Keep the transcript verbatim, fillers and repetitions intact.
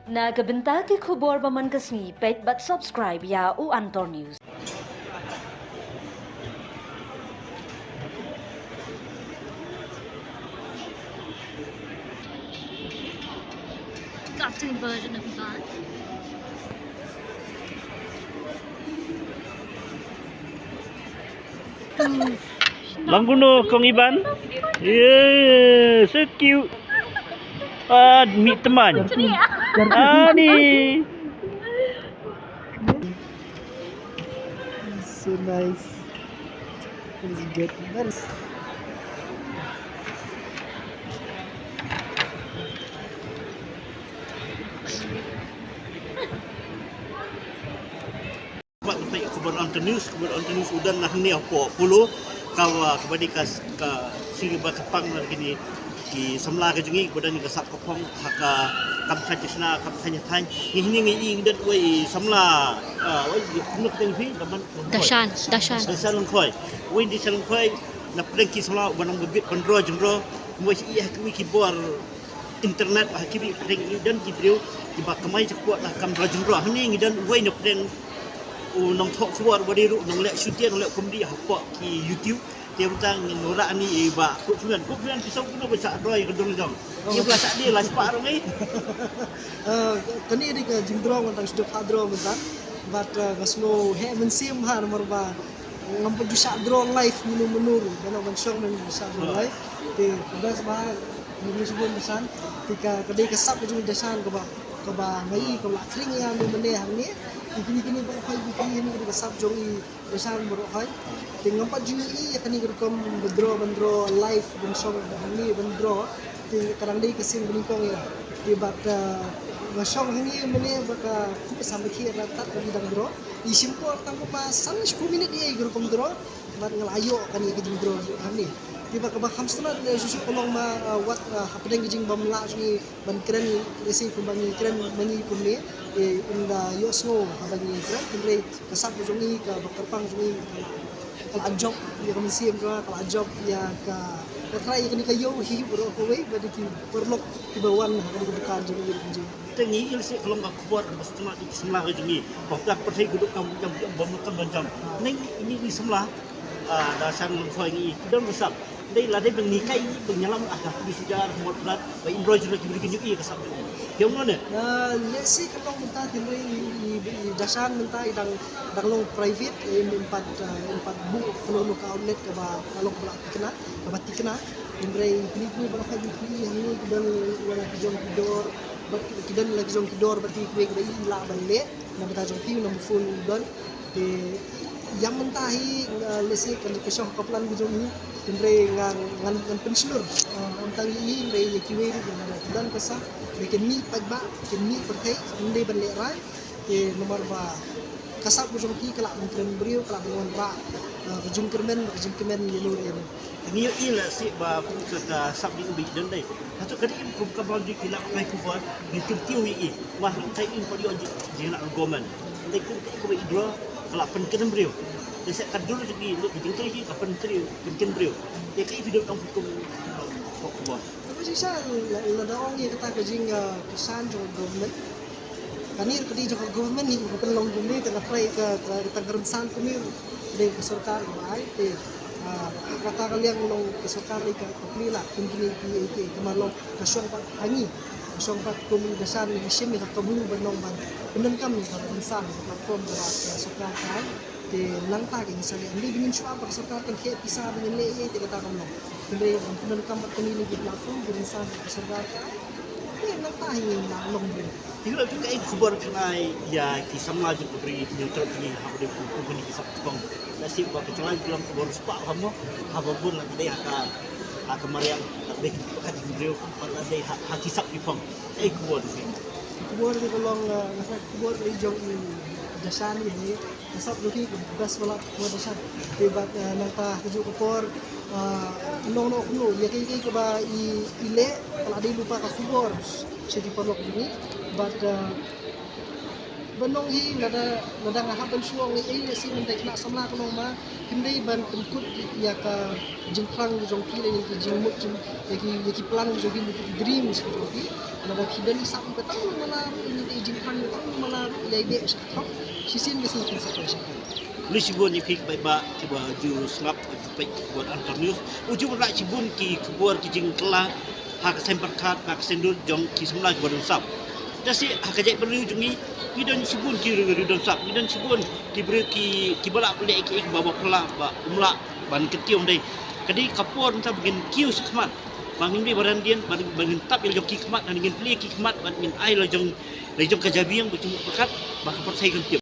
Na ka bynta ki khubor ba man ka sngi, peit bad subscribe ïa u Antor News. Cartoon version of Ivan. Lang kuno kong Iban. Yeah, so cute. Ah, mi teman. Ani. So nice. It's good. Nice. Ba ka peit khubor Antor News, khubor Antor News u don na hangne hapoh Polo, ka, kaba dei ka, ka sngi ba kyrpang na kine ki samla ka jong ngi, ba don ka sap ka phong ha ka kam shna jingshna, kam thaiñ thaiñ. Ngi hangne ngi i ngi don wei samla, ah, wei kumno ka kyrteng phi, Daman Dashan, Dashan. Dashan Lyngkhoi. Wei Dashan Lyngkhoi na pdeng ki samla ba nang ba bit ban draw jingdraw. Kumba i ha kiwei ki bor internet, ha kiwei ki pdeng ngi don ki briew kiba kamai jakhlia na kam draw jingdraw. Hangne ngi don uwei na pdeng u nongthoh khubor, uba dei ruh u nongleh shooting, nongleh comedy hapoh ki YouTube. Te mynta ngin wanrah ïa i Bah Kutfrian. Kutfrian, phi sngew kumno ba shah draw ïa ka dong jong i? Ba la shah die la spah ruh ngi. Eh, kane dei ka jingdraw ngan tang shu dep ha draw mynta. Bad, eh, nga sngew heh mynsiem ha namar ba ngam pat ju shah draw live mynno mynno ruh. Ba nang ban shong ban ju shah draw live. Te ka best ba ngi shu bun Dashan. Te ka, ka dei ka sap ka jong i Dashan kaba, kaba ngi i kaba la khring ïa mynne hangne. Te kine kine ba phai kine kine ka dei ka sap jong i Dashan baroh hoi. Te ngam pat ju i ïa kane ka rukom ban draw, ban draw live, ban shong hangne ban draw. Te ka dang dei ka sien ba nyngkong ïa. Te bad, eh, nga shong hangne mynne ba ka khup sam ba khie ra tat ba i dang draw. I shim por tang kumba san shiphew minit ïa ka rukom draw. Bad nga la ïoh kane ka jingdraw hangne. Te ba kaba kham sngewtynnat shuh shuh ka long ma, eh, wat, eh, hapdeng ka jingbym lah jong ngi ban kren, lehse kumba ngi kren ma ngi kumne, eh, ynda ïohsngew haba ngi kren, hynrei ka sap ka jong ngi kaba kyrpang jong ngi ka la jop ïa ka mynsiem jong nga, ka la jop ïa ka, ka trai ïa kane ka ïew hi baroh kawei, bad ïa ki paralok kiba wan ha kane ka dukan jong ngi. Te ngi i lehse ka long ka khubor kaba sngewtynnat ïa ki samla ka jong ngi. Ba ka pyrthei ka duk kam jam jam bym kam ban jam. Ngi ngi samla, ah, Dashan Lyngkhoi ngi don ka sap. Dei lada ban ngi kai ban ïalam ah ka puli sujar mot brat ba in roi juroi ki bri ki ngi i ka sap. Ïa mano ne? Ah, lehse ka long mynta hynrei i, i, i Dashan mynta i dang, dang long private, eh, im pat, eh, im pat buh kano kano ka outlet kaba ka long kaba la tikna, kaba tikna. Hynrei kine kine ba la phai kine kine hangne ki don la ki jong ki dor, bad ki don la ki jong ki dor bad ki kiwei kiba i lah ban leh. Na bynta jong phi u number phone u don. Te ïa mynta hi, nga lehse ka, ka shong ha ka plan ka jong ngi. Hynrei nga, ngan, ngan pynshlur, ah, ym tang ïa i, hynrei ïa kiwei ruh, ïa nga ruh ki don ka sap, ïa kin mih paidbah, kin mih pyrthei, ym dei ban lehraiñ. Te namar ba ka sap ka jong ki ka lah ban kren briew, ka lah ban wanrah, ah, ka jingkyrmen, ka jingkmen ïa no ïa no. Ngi ïohi lehse ba kum ka, ka sap ngi u bit don dei. Hato ka dei kum ka bang dei ki lak kai khubor ngi kyntiew ïa i. Ba ngi kai in pat ïoh ji, jingïalang government. Dei kum ka i kaba i draw ka la pynkynbriew. Dei se ka dur jong i, ka jingtrei jong i ka pynkynbriew, pynkynbriew. Dei ka i video tang kum khubor. Ka ba shisha la, lada ong ïa kata ka jing, ah, kisan jong government. Kane ka dei jong ka government hi, ka pynlong kumne, te nga trai ka, ka, ka tang ka rynsan kumne, dei ka sorkar ba ai, te, ah, kata ka liang long ka sorkar dei ka, ka plie lah, kum kine ki, ki, ki, ki ma long ka shong pat ha ngi, ka shong pat kum i Dashan ngi shim ïa ka kabu ban long ban pyndonkam ïa ka rynsan, ka platform ka, ka sorkar ka ai. Te nangta ka ngi sa leh, ym dei ba ngin shu ap ba ka sorkar kan khie pisa ba ngin leh ei ei te kata kam long. Hynrei ban pyndonkam bad kane ki platform ki rynsan ka sorkar ka. Te nangta hi ngi nang long briew. Te hynrei tu kaei ka khubor phin ai ïa ki samla jong ka bri, ki nongtrei ki ha ka dei kum kine ki sap ki phong. Lehse ba ka jylla ki long khubor spah ha mo, haba bun la ka dei ha ka, ha ka mariang, la ka dei ki pyrkhat ki briew, la ka dei ha, ha ki sap ki phong. Kaei ka khubor phin? Ka khubor ka long, eh, nga kren ka khubor ka jong i Dashan hi. Ka sap jong ki ka best ba la ka khubor Dashan. Te bad, eh, nangta kajuh ka por, eh, long noh kumno, ïa kaei kaei kaba i, i leh ka la dei lypa ka khubor sha ki paralok jong ngi. Bad, eh, Nong hi lada lada nga hap ban shu ong ei ei, lehse ban dei khynnah samla ka nong ma, hynrei ban pynkut ïa ka jingplang jong ki lane ki jingmut jong ïa ki ïa ki plan jong ki, ki dreams jong ki. Lada ki don i sap i ba tang mala ruh, i jingplang i ba tang mala ruh, ïa i beh sha ka thok shisien ka sien kin sa ka sha ka. Khublei shibun ïa phi ki paidbah kiba ju sngap, ju peit ki khubor Anchor News. U ju wanrah shibun ki khubor ki jingkylla ha ka seng pyrkhat, ha ka seng dur jong ki samla kiba don sap. Da shi ha ka jaitbynriew jong ngi, ngi don shibun ki briew ki don sap, ngi don shibun ki briew ki kiba lah leh ki ba ba pla ba um lah ban kyntiew ym dei. Ka dei ka por mynta ba ngin kiew shakhmat, ba ngim dei ba randien, ba ngin tap ïa la jong ki khmat, ngin plie ki khmat, ba ngin ai la jong la jong ka jabieng ba jong pyrkhat ba ka pyrthei kan tip.